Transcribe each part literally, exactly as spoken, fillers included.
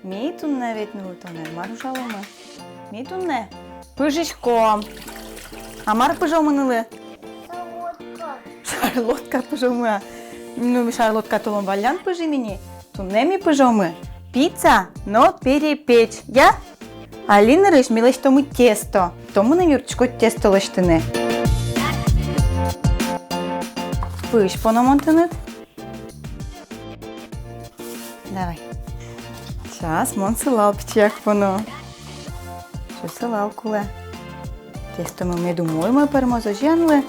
Ми туннэ ведь, нылы, тонэн мар ужаломы? Ми туннэ пыжиськом. А мар пыжомы, нылы? Шарлотка. Шарлотка пыжомы-а? Ну, ми шарлотка толон валлян пыжим ини. Туннэ ми пыжомы пицца но перепеч, я? Али нырысь ми лэсьтомы тесто. Тон мыным юрттӥськод тесто лэсьтыны. Пызь поно мон тыныд. Давай. Сейчас мон сылал пичияк поно. Со сылал кулэ. Тестомы мед умой умой пӧрмоз, озьы-а, нылы?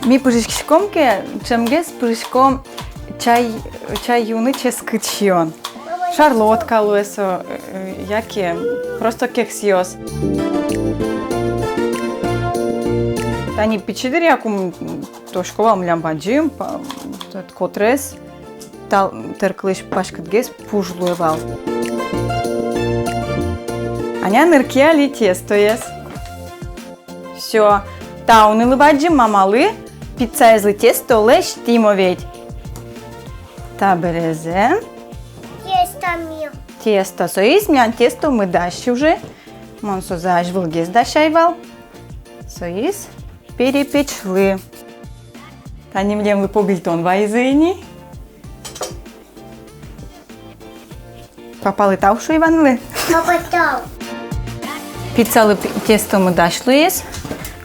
Ми пыжиськиськом ке, ӵемгес пыжиськом чай, чай юыны ческыт сиён. Шарлотка луэ со, э, яке просто кексъёс. Тани пичи дыръя ку м, тодӥсько вал, милям бадӟым па-, тот котрес, та тэркылысь паськытгес пуж луэ вал. Аня нырки али тестоез. Всё. Тау, нылы, бадӟым мамалы пиццаезлы тесто лэсьтӥм ведь. Та березэ. Тесто ми. Тесто. Соиз милям тестомы дась уже. Мон сое азьвылгес дасяй вал. Соиз перепечлы. Тани милемлы погыльтон вайизы ини. Папалы тау шуи ваньлы. Папа, тау. Пиццалы пи-, тестомы дась луиз.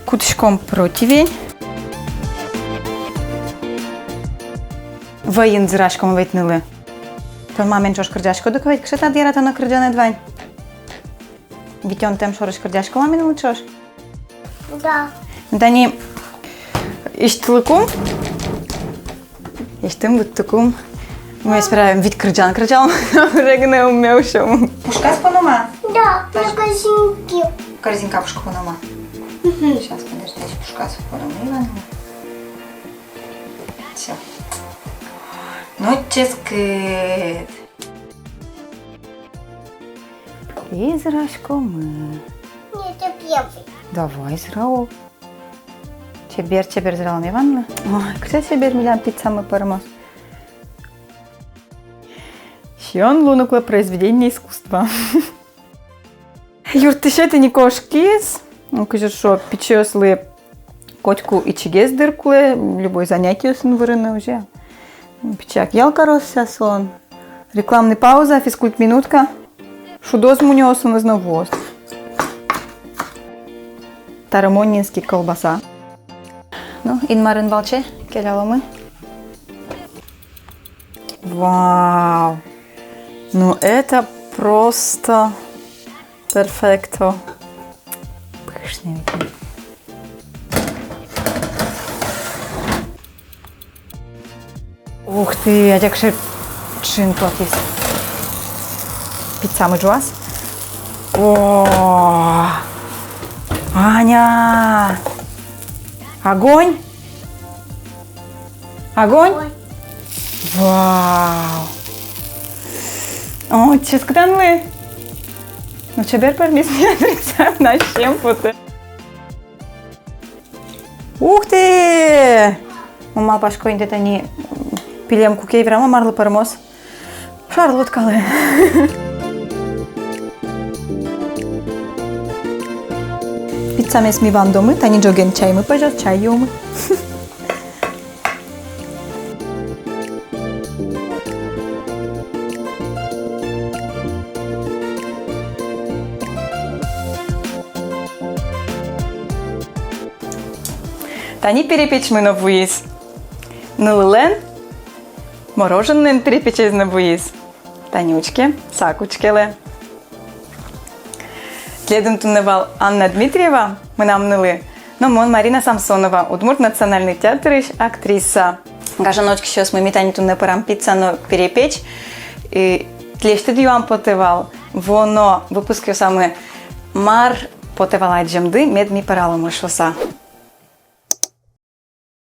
Кутӥськом противень. Вӧйын зыраськом ведь, нылы. Тон мамаен ӵош кырӟаськод ук ведь, кыӵе тат яратоно кырӟанэд вань. Витёнтэм шорысь кырӟаськом-а ми нылы ӵош? Да. Тани изьтылыкум. Изьтым вуттыкум. Мы справим вить кырӟан кырӟалом, регне умме усём. Пушказ поном-а? Да, на корзинке. Корзинка пушкы поном-а? Мгм. Сейчас, подожди, пушказ поном, Иван. Всё. Ну, ческыт. И зыраськомы. Нет, я первый. Давай, зырао. Чебер, чебер зыралом ваньлы. Ой, кыӵе чебер милям пиццамы пӧрмоз. Сиён луыны кулэ произведение искусства. Юрттӥсьёсты ини кошкиз, кызьы шуо, пичиослы котьку ичигес дыр кулэ, любой занятиосын вырыны уже. Пичияк ял кароз сясон. Рекламный пауза, физкульт минутка. Шудоз мунёосыныз но вуоз. Тарамонинский колбаса. Ну, Инмарын валче келяломы. Вау! Ну это просто перфекто. Пышный ведь. Ух ты, адяк ше ӵын потӥз. Пиццамы ӝуаз. О, Аня! Огонь! Огонь! Огонь! Вау! О, ческыт, нылы! Ну, чебер пӧрмиз, милям пиццамы, на, сиён потэ. Ух ты! Мон малпасько инде, тани пилем куке верам-а, марлы пӧрмоз. Шарлоткалы. Пиццамес ми вандомы, тани ӝоген чаймы пӧзёз, чай юомы. Тани перепечмы но вуиз. Нылылэн мороженоен перепечез но вуиз. Тани учке, сак учкелэ. Тӥледын туннэ вал Анна Дмитриева, мынам нылы, но мон, Марина Самсонова, Удмурт национальный театрысь актриса. Гажано учкисьёсмы, ми тани туннэ пӧрам пицца но перепеч. И тӥлесьтыд юам потэ вал вуоно выпускъёсамы, мар потэ вал адӟемды, мед ми пӧраломы шуыса.